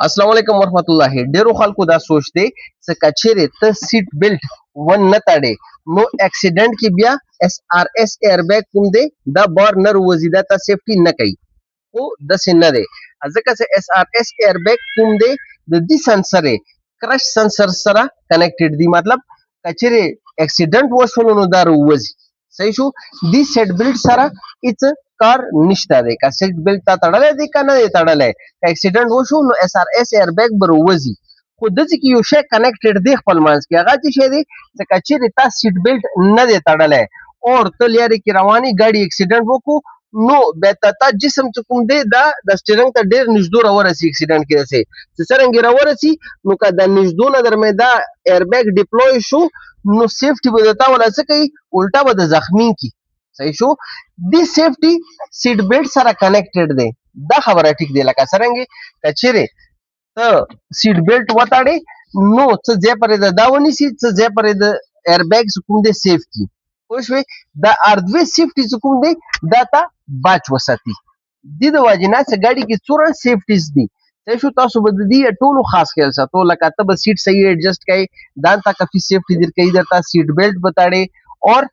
السلام علیکم ورحمت الله. ډیرو خلکو دا سوچ دی چې که چیرې ته سیټ بیلټ ون نه تړې، نو اکسیډنټ کې بیا اس آر اس ایر بیګ کوم دی، دا بار نه روزي، دا تا سیفټي نه کوي. خو داسې نه دی، ځکه چې اس آر اس ایر بیګ کوم دی، د دې سنسر کرش سنسر سره کنیکټډ دی. مطلب که چیرې اکسیډنټ وشول نو دا روزي. صحیح شو؟ دی سیټ بیلټ سره هیڅ کار نشته دی. که سیټ بیلټ تا تړلی دی که نه دی تړلی، که اکسیډنټ وشو نو اس آر اس ایر بیګ به روزي. خو داسې کې یو شی کنیکټډ دی خپل منځ کې، هغه څه شی دی چې که چیرې تا سیټ بیلټ نه دی تړلی اور ته لیارې کې روانې، ګاډي اکسیډنټ وکړو، نو بیا تا جسم چې کوم دی، دا د سټیرنګ ته ډېر نږدو راورسي. اکسیډنټ کې داسې چې څرنګه راورسي، نو که د نږدو نه درمې دا ایر بیګ ډیپلوی شو، نو سیفټي به د تا ولا څه کوي؟ الټا به د زخمی کی. صحیح شو؟ دی سیفټي سیټ بیلټ سره کنیکټډ دی، دا خبره ټیک دی. لکه څرنګه که چیرې ته سیټ بیلټ وتاړې، نو څه ځای پرې د دا ونیسي، څه ځای پرې د ایر بیګ څه کوم دی سیف کی. پوه شوې؟ دا اردوې سیفټي څه کوم دی، دا تا باچ وساتي. دې د وجې نه چې ګاډي کې څومره سیفټیز دي، صحیح شو، تاسو به د دې ټولو خاص خیال ساتو. لکه ته به سیټ صحیح ایډجسټ کوي، دا تا کافي سیفټي درکوي درته، سیټ بیلټ به تاړې اور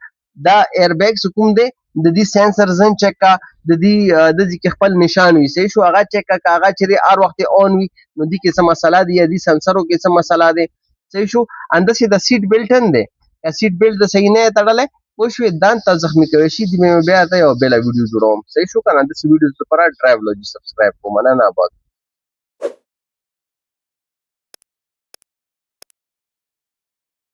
دا ایر بیګ څه کوم دی، د دې سنسر زن چیک کا، د دې د دې کې خپل نشان وي. صحیح شو؟ هغه چیک کا. که هغه چیرې هر وخت آن وي، نو دې کې څه مسله دی یا دې سنسرو کې څه مسله دی. صحیح شو؟ انداسې د سیټ بیلټ هم دی. که سیټ بیلټ د صحیح نه تړلی، پوه شوې، دان ته زخمی کوي شي. دې مې بیا ته یو بله ویډیو جوړوم. صحیح شو که نه؟ داسې ویډیوز لپاره ډرایو لوجي سبسکرایب کوم. مننه. آباد.